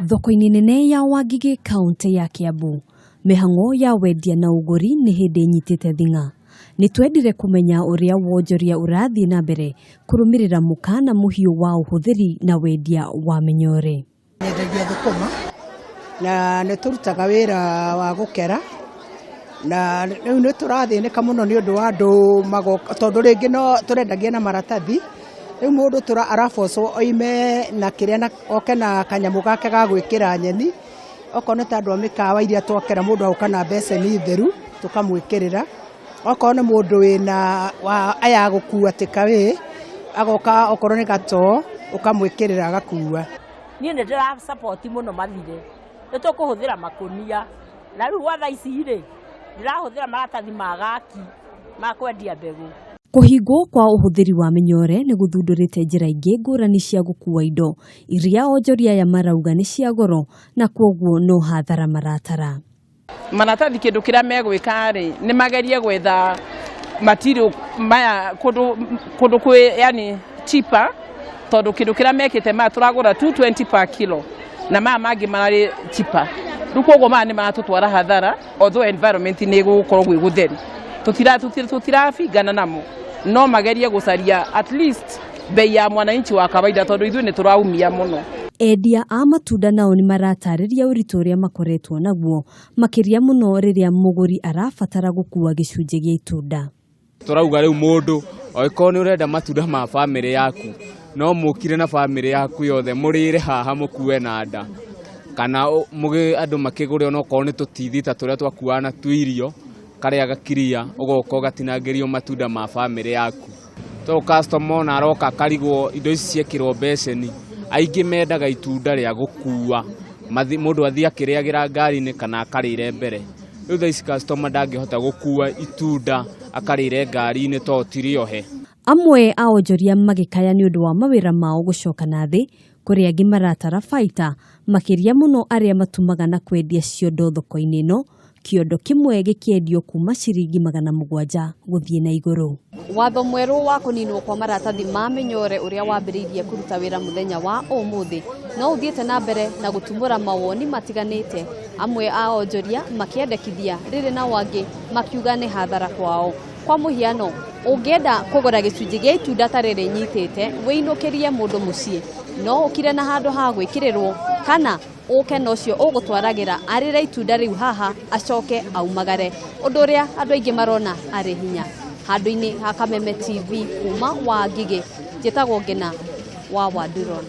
Thoko-inĩ nene ya Wangigĩ kaũntĩ ya Kiambu, mĩhang'o ya wendia na ũgũri nĩ hĩndĩ ĩnyitĩte thing'a. Nĩ twendire kũmenya ũrĩa wonjoria ũrathiĩ na mbere kũrũmĩrĩra mũkana mũhiũ wa ũhũthĩri na wendia wa mĩnyore. Nyendagia thũkũma na nĩ tũrutaga wĩra wa gũkera na rĩu nĩ tũrathĩnĩka mũno nĩ ũndũ wa andũ magoka tondũ rĩngĩ no tũrendagia na maratathi. Rĩu mũndũ tũra arabocwo oime na kĩrĩa na oke na kanyamũ gake ga gwĩkĩra nyeni. Okorwo nĩ ta andũ a mĩkawa iria twakera mũndũ agoka na mbeceni theru tũkamwĩkĩrĩra. Okorwo nĩ mũndũ wĩna wa aya gũkua takeaway agoka okorwo nĩ gatoo ũkamwĩkĩrĩra agakua. Niĩ nĩ ndĩra support mũno mathire, nĩ tũkũhũthĩra makũnia na rĩu gwa thaa ici rĩ, ndĩrahũthĩra maratathi ma gaki ma kwendia mbegũ. Kũhingwo kwa ũhũthĩri wa mĩnyore nĩ gũthundũrĩte njĩra ingĩ ngũrani cia gũkua indo iria onjoria aya marauga nĩ cia goro na kwoguo no hathara maratara. Maratathi kĩndũ kĩrĩa megwĩka rĩ, nĩ magerie gwetha material maya kũndũ kũndũ kwĩ yani cheaper, tondũ kĩndũ kĩrĩa mekĩte maya tũragũra 220 per kilo na maya mangĩ mararĩ cheaper. Rĩu koguo maya nĩ maratũtwara hathara, although environment nĩ ĩgũkorwo gwĩ gũtheru, tũtirabingana namo, no magerie gũcaria at least bei ya mwananchi wa kawaida, tondũ ithuĩ nĩ tũraumia mũno. Endia a matunda nao nĩ maratarĩria ũritũ ũrĩa makoretwo naguo, makĩria mũno rĩrĩa mũgũri arabatara gũkua gĩcunjĩ gĩa itunda. Tũrauga rĩu mũndũ angĩkorwo nĩ ũrenda matunda ma bamĩrĩ yaku, no mũkire na bamĩrĩ yaku yothe mũrĩre haha mũkue na nda, kana andũ makĩgũre onokorwo nĩ tũtithita tũrĩa twakuaga na tuirio karĩa gakiria, ũgoka ũgatinangĩrio matunda ma bamĩrĩ yaku, tondũ customer ona aroka akarigwo indo ici ciekĩrwo mbeceni. Aingĩ mendaga itunda rĩa gũkua mũndũ athiĩ akĩrĩagĩra ngari-inĩ kana akarĩre mbere. Rĩu thaa ici customer ndangĩhota gũkua itunda akarĩre ngari-inĩ tondũ ti rĩohe. Amwe a onjoria magĩkaya nĩ ũndũ wa mawĩra mao gũcoka na thĩ, kũrĩa angĩ maratara baita, makĩria mũno arĩa matumaga na kwendia ciondo thoko-inĩ ĩno, kĩondo kĩmwe gĩkĩendio kuma ciringi 700 gũthiĩ na igũrũ. Watho mwerũ wa kũninwo kwa maratathi ma mĩnyore ũrĩa wambĩrĩirie kũruta wĩra mũthenya wa ũmũthĩ no ũthiĩte na mbere na gũtumũra mawoni matiganĩte, amwe a onjoria makĩendekithia rĩrĩ nao angĩ makiuga nĩ hathara kwao. Kwa mũhiano, ũngĩenda kũgũra gĩcunjĩ gĩa itunda ta rĩrĩ nyitĩte wĩinũkĩrie mũndũ mũciĩ, no ũkire na handũ ha gwĩkĩrĩrwo kana ũke na ũcio ũgũtwaragĩra arĩre itunda rĩu haha acoke aumagare, ũndũ ũrĩa andũ aingĩ marona arĩ hinya. Handũ-inĩ ha Kameme TV kuma Wangigĩ, njĩtagwo Ngĩna wa Wanduron.